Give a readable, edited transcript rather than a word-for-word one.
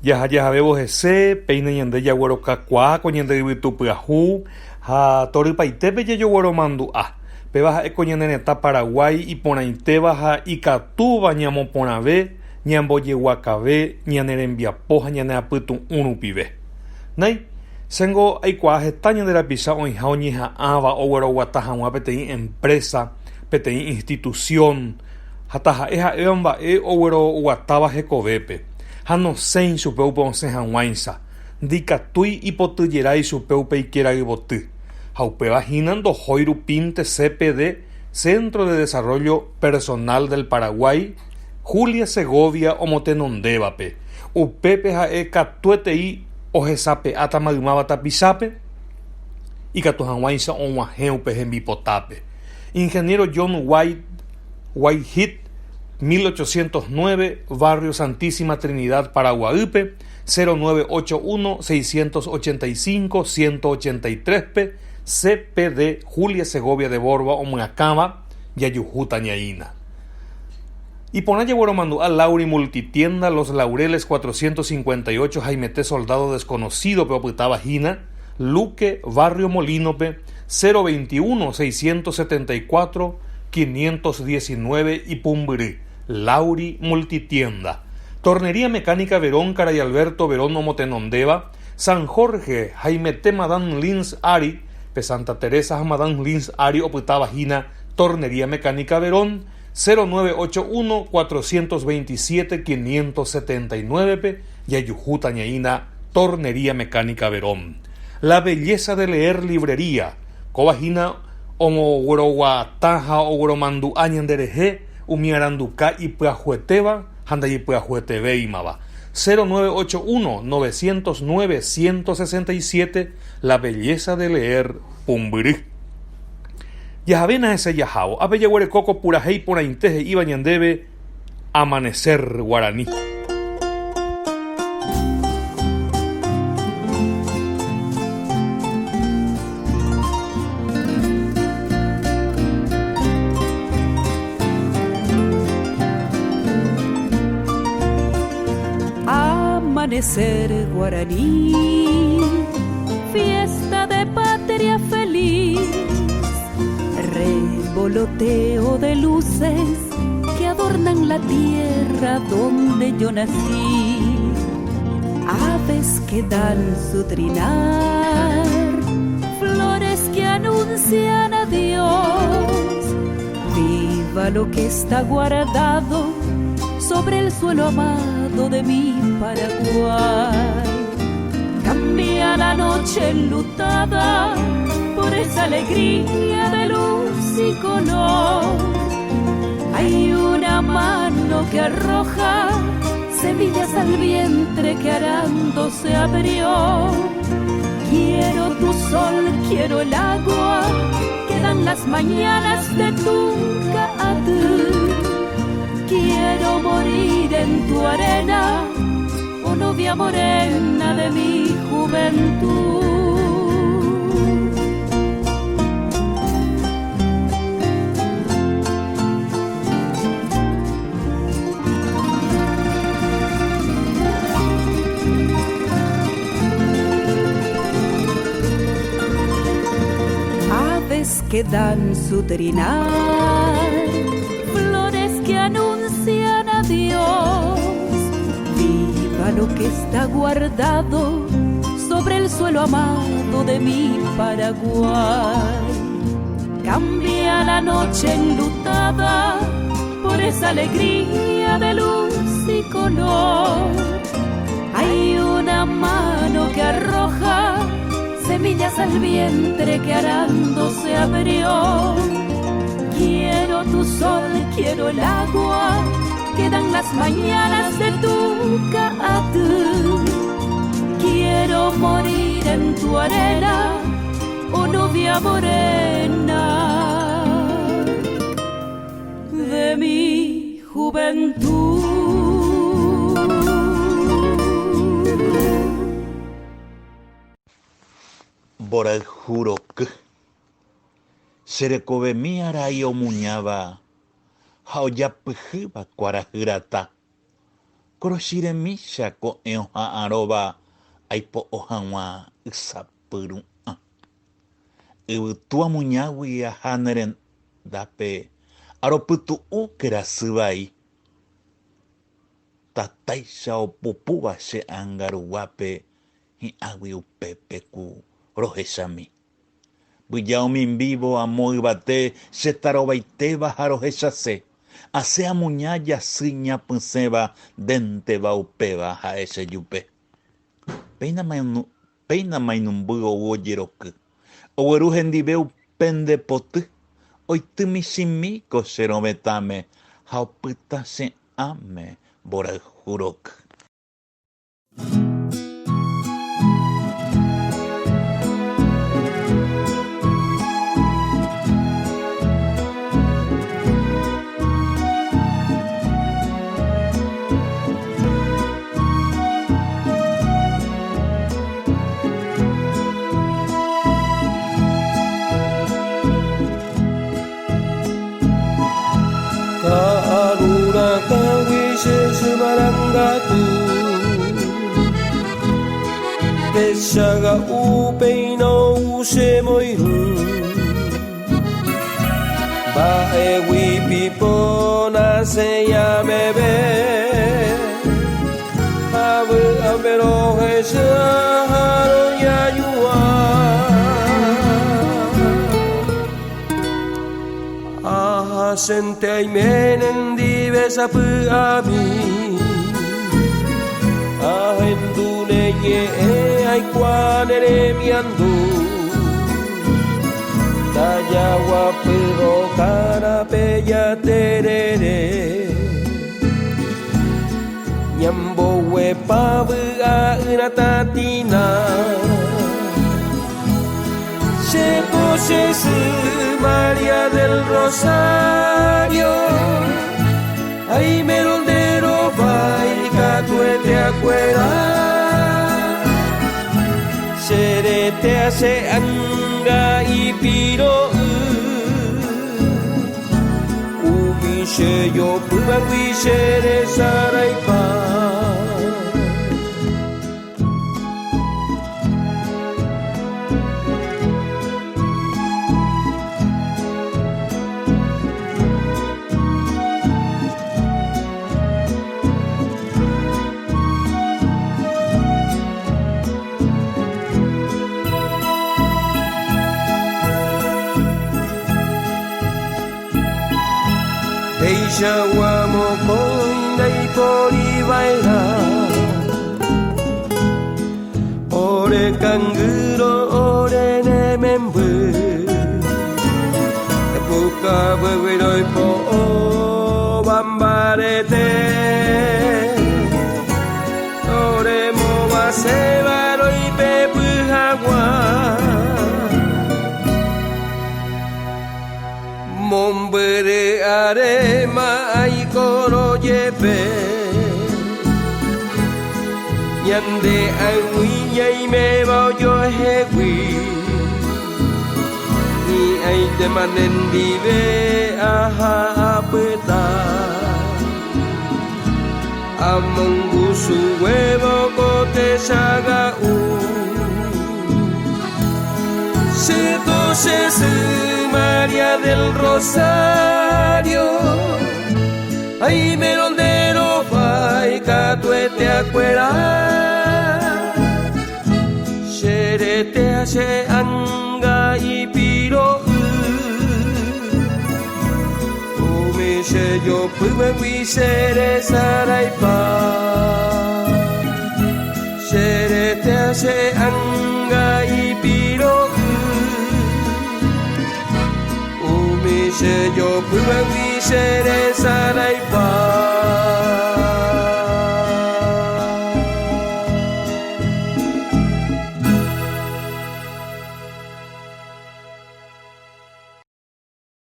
Jaha jahavévo hese, péina ñande jaguerokakuaa ko ñande yvytu pyahu ha torypaitépe jajogueromandu'a. Péva ha'e ko ñane retã Paraguái iporãitéva ha ikatúva ñamoporãve, ñambojeguakave ñane rembiapo ha ñane apytu'ũ rupive. Néi, chéngo aikuaa heta ñande rapicha oĩha oñeha'ãva ogueroguata hag̃ua peteĩ empresa, peteĩ institución, ha taha'e ha'éva mba'e ogueroguatáva hekovépe, ha nosẽi chupe upe osẽ hag̃uáicha, ndikatúi ipotyjerái chupe upe ikerayvoty, ha upéva hína ndohói rupínte CPD, Centro de Desarrollo Personal del Paraguay, Julia Segovia omotenondévape, upépe ha'e katuetei ohesape'áta maymáva tapichápe, ikatu hag̃uáicha og̃uahẽ upe hembipotápe. Ingeniero John White, Whitehead, 1809, Barrio Santísima Trinidad, Paraguaýpe, 0981 685 183-pe, CPD Julia Segovia de Borba omyakãva, jajuhúta ñaína. Iporã jegueromandu'a Lauri Multitienda, Los Laureles 458 haimete Soldado Desconocido-pe opytáva hína, Luque, Barrio Molino-pe, 021 674 519 Ipumbyry, Lauri Multitienda. Tornería Mecánica Verón Karai Alberto Verón omotenondéva, San Jorge, haimete Madame Lins ári, pe Santa Teresa ha Madame Lins ári opytáva hína Tornería Mecánica Verón, 0981 427 579-pe jajuhúta ñaína Tornería Mecánica Verón. La belleza de leer librería, kóva hína omogueroguata ha ogueromandu'a ñanderehe umi aranduka ipyahuetéva ha ndaipyahuetevéimava. 0981 909 167 La belleza de leer pumbyry. Jahavéna hese jahávo, ápe jaguereko ko purahéi porãite he'íva ñandéve Amanecer Guarani. Amanecer guaraní, fiesta de patria feliz, revoloteo de luces que adornan la tierra donde yo nací, aves que dan su trinar, flores que anuncian a Dios, viva lo que está guardado sobre el suelo amado de mi Paraguay. Cambia la noche enlutada por esa alegría de luz y color. Hay una mano que arroja semillas al vientre que arando se abrió. Quiero tu sol, quiero el agua que dan las mañanas de tu Caatú. Quiero morir en tu arena, oh novia morena de mi juventud. Aves que dan su trinar, flores que anuncian a Dios, viva lo que está guardado sobre el suelo amado de mi Paraguay. Cambia la noche enlutada por esa alegría de luz y color. Hay una mano que arroja semillas al vientre que arando se abrió. Quiero tu sol, quiero el agua que dan las mañanas de tu Caatú. Quiero morir en tu arena, oh novia morena de mi juventud. Mborayhu roky. Che rekovemi arai omuñáva ha ojapyhýva kuarahy rata. Korochiremícha ko'ẽ oha'arõva aipo'o hag̃ua ysapyru'ã. Yvytu amuñágui aha ne rendápe aropytu'u kerasy vai. Tatáicha opupúva che ánga ruguápe hi'ãgui upépe ku rohechami. Mbyja omimbívo amo yvate che tarovaitéva ha rohechase. Asẽ amuña jasy ñapysẽva ndénteva upéva ha'e che jupe. Péina mainumby ou ojeroky. Ogueru hendive upe nde poty. Oity michĩmi ko che rovetãme ha opyta che ãme mborayhu roky. Ka'arurakãgui che sy marangatu Techaga'u péina ou che moirũ Mba'égui pipo nasẽi ameve Avy'ápe rohecha ha roñañuã Ahasente aime nendive sapy'ami Ahendu ne ñe'ẽ aikuaa ne remiandu Tajaguapy okárape jaterere Ñamboguepa vy'a yratatĩna Che ko che sy María del Rosario Aimérõ nde rovái katuete akuera Che rete ha che ánga ipiro'y Umi che jopývagui che resaraipa. Peichagua mokõi ndaipóri va'erã Ore kangýrõ ore ne memby Epukavýgui roipo'óva mbarete Ore movaséva roipepy hag̃ua Mombyry aréma aikórõ jepe Ñande ag̃ui ñaiméva ojoehegui Hi'ãitéma nendive aha apyta Amongusuguévo ko techaga'u Che ko che sy María del Rosario Aimérõ nde rovái katuete akuera Che rete ha che ánga ipiro'y Umi che jopývagui che resaraipa Che rete ha che ánga ipiro'y Umi che jopývagui che resaraipa.